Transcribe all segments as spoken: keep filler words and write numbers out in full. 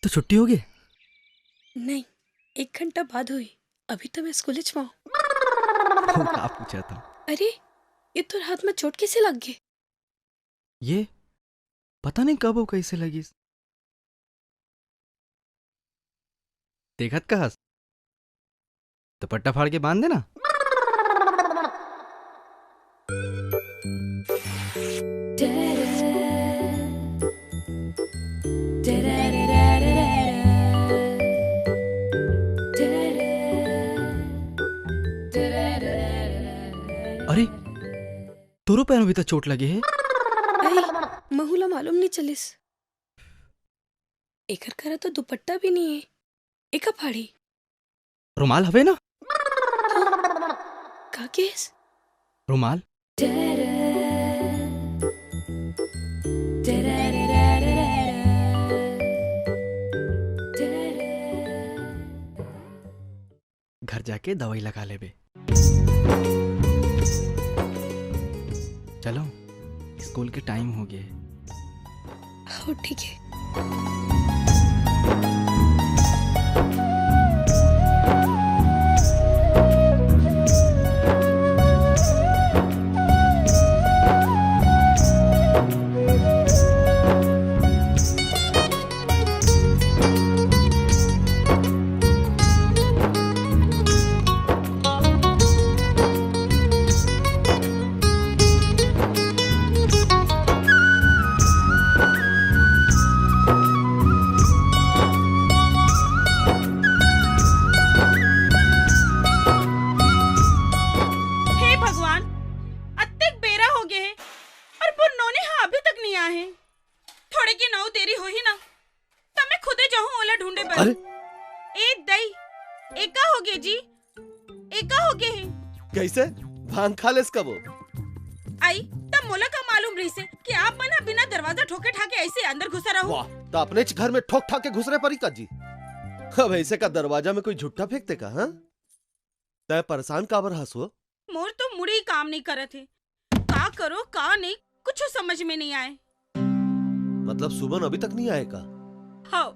तो छुट्टी होगे? नहीं, एक घंटा बाद होही। अभी तो मैं स्कूल च में हूँ। वो का पूछा था? अरे, ये तोर हाथ में चोट कैसे लग गए? ये पता नहीं कब वो कैसे लगिस। देखत का हस? दुपट्टा फाड़ के बांध देना। अरे, तोरो पैर में भी तो चोट लगे हे। अई, महू ला मालूम नहीं चलिस। एकर करा तो दुपट्टा भी नहीं है। एका फाड़ी। रुमाल हवे ना? का केस? रुमाल? घर जाके दवाई लगा लेबे। चलो, स्कूल के टाइम हो गए। हो, ठीक है। हे भगवान, अतेक बेरा हो गए हे, अउ मोर नोनी हा अभी तक नहीं आए हे। थोड़े के नौ देरी होही ना, त मैं खुदे जाहूं ओला ढूंढे बर। अरे! ए दई, एका हो गे जी, एका हो गे हे। कैसे? भांग खा लेस कबो? आई, त मोला का मालूम रहिसे कि आप मन ह बिना दरवाजा ठोके ठाके ऐसे अंदर घुसा रहो। वाह, त अपनेच घर में ठोक ठाके घुसरे परी का जी? अब ऐसे का दरवाजा में कोई झुट्ठा फेंकते का, हाँ? तै परेशान काबर हस वो? मोर तो मुड़ी काम नहीं करत हे। का करो, का नहीं, कुछ समझ में नहीं आए। मतलब सुमन अभी तक नहीं आए का? हाँ।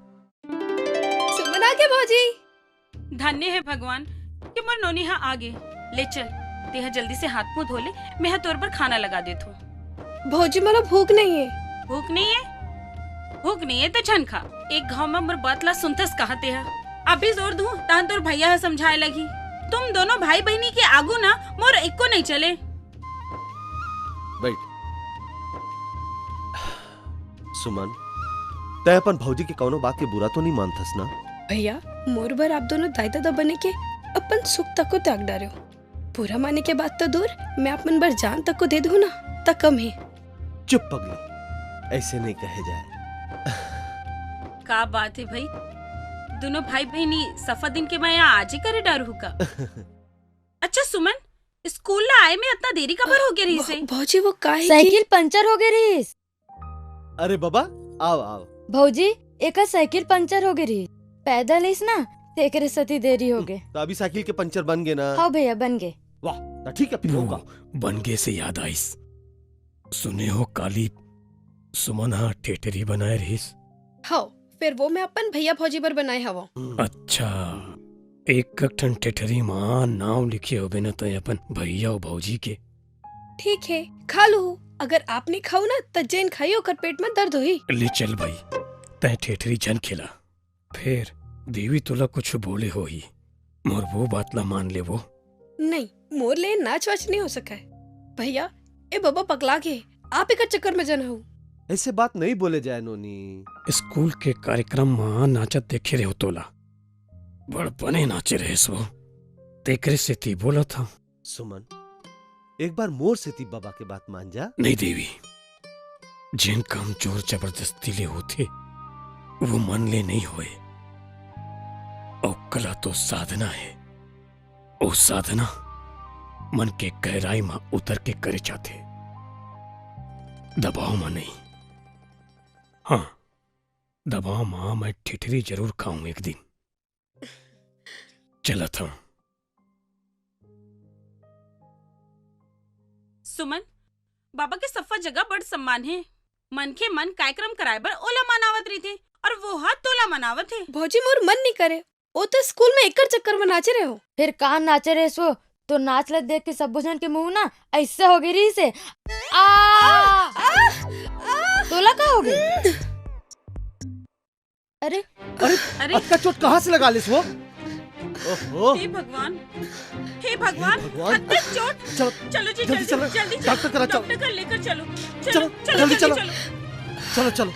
सुमन आ गे भौजी। धन्य हे भगवान कि मोर नोनी हा आ गे। ले चल, तेहा जल्दी से हाथ मुंह धो ले, मैं हा तोर बर खाना लगा देथों। भौजी, मोला भूख नहीं है। भूख नहीं है? भूख नहीं है त झन खा। एक घाव में मोर बात ला सुनथस कहा तेहा? अभी जोर दूं, तहन तोर भैया ह समझाए लगी। तुम दोनों भाई बहिनी के आगू ना मोर एको नहीं चले। बैठ। सुमन, तै अपन भौजी के कौनो बात के बुरा तो नहीं मानथस ना? भैया, मोर बर आप दोनों दाई ददा बने के अपन सुख तको त्याग डारे हो। बुरा माने के बात तो दूर, मैं आप मन बर जान तको दे दूं ना, त कम हे। चुप पगली, ऐसे नहीं कहे जाए। का बात हे भाई, दोनों भाई बहिनी सफा दिन के मया आज ही करे डारहू का? अच्छा सुमन, स्कूल ला आए में अतना देरी काबर हो गे रहिस हे? भौ-, भौजी, वो का हे कि साइकिल पंचर हो गे रहिस। अरे बाबा, आव, आव। भौजी, एकर साइकिल पंचर हो गे रहिस। पैदल आइस ना, तेकरे सेती देरी हो गे। त अभी साइकिल के पंचर बन गे ना? हाँ भैया, बन गे। वाह, त ठीक है, फिर होगा। बन गे से याद आइस। सुने हो काली, सुमन हा ठेठरी बनाए रहिस। हव, फेर वो मैं अपन भैया भौजी बर बनाए हवं। अच्छा, एक एक ठन ठेठरी मा नाव लिखे होबे न तय अपन भैया अउ भौजी के। ठीक हे, खा लूहू। अगर आप नहीं खाऊ ना, त जेन खाई ओकर पेट में दर्द होही। ले चल भाई, तय ठेठरी झन खिला। फेर देवी तोला कुछ बोले होही, मोर वो बात ला मान ले वो। नहीं, मोर ले नाच वाच नहीं हो सका है। भैया, ए बाबा पगला गे, आप एकर चक्कर में झन हऊ। ऐसे बात नहीं बोले जाए नोनी। स्कूल के कार्यक्रम मा नाचत देखे रहे हो तोला, बड़ बने नाचे रहेस वो, तेकरे सेती बोलत हंव। सुमन, एक बार मोर सेती बाबा के बात मान जा। नहीं देवी, जेन काम जोर जबरदस्ती ले होथे, वो मन ले नहीं होए। अउ कला तो साधना हे, अउ साधना मन के गहराई मा उतर के करे जाथे, दबाव मा नहीं। हाँ, दबाव मा मैं ठिठरी जरूर खाऊं एक दिन। चलत हंव। सुमन, बाबा के सफा जगह बड़ सम्मान हे। मनखे मन कार्यक्रम कराए बर ओला मनावत रहिथे, अउ वो हा तोला मनावत हे। भौजी, मोर मन नइ करे। वो तो स्कूल में एकर चक्कर में नाचे रहे हो। फिर का नाचे रहे सो? तो नाच ल देख के सब्बो झन के मुंह ना ऐसे हो गई रही से। आ! तोला का हो गई? अरे, अरे, अरे। अतका चोट कहाँ से लगा लिस वो? ओहो। हे भगवान, हे भगवान, भगवान। अतका चोट। चलो, चलो जी, जल्दी जल्दी, चलो। जल्दी चलो। डॉक्टर करा, चलो। डॉक्टर का लेकर चलो। चलो, चलो, जल्दी जल्दी चलो। चलो। चलो, चलो।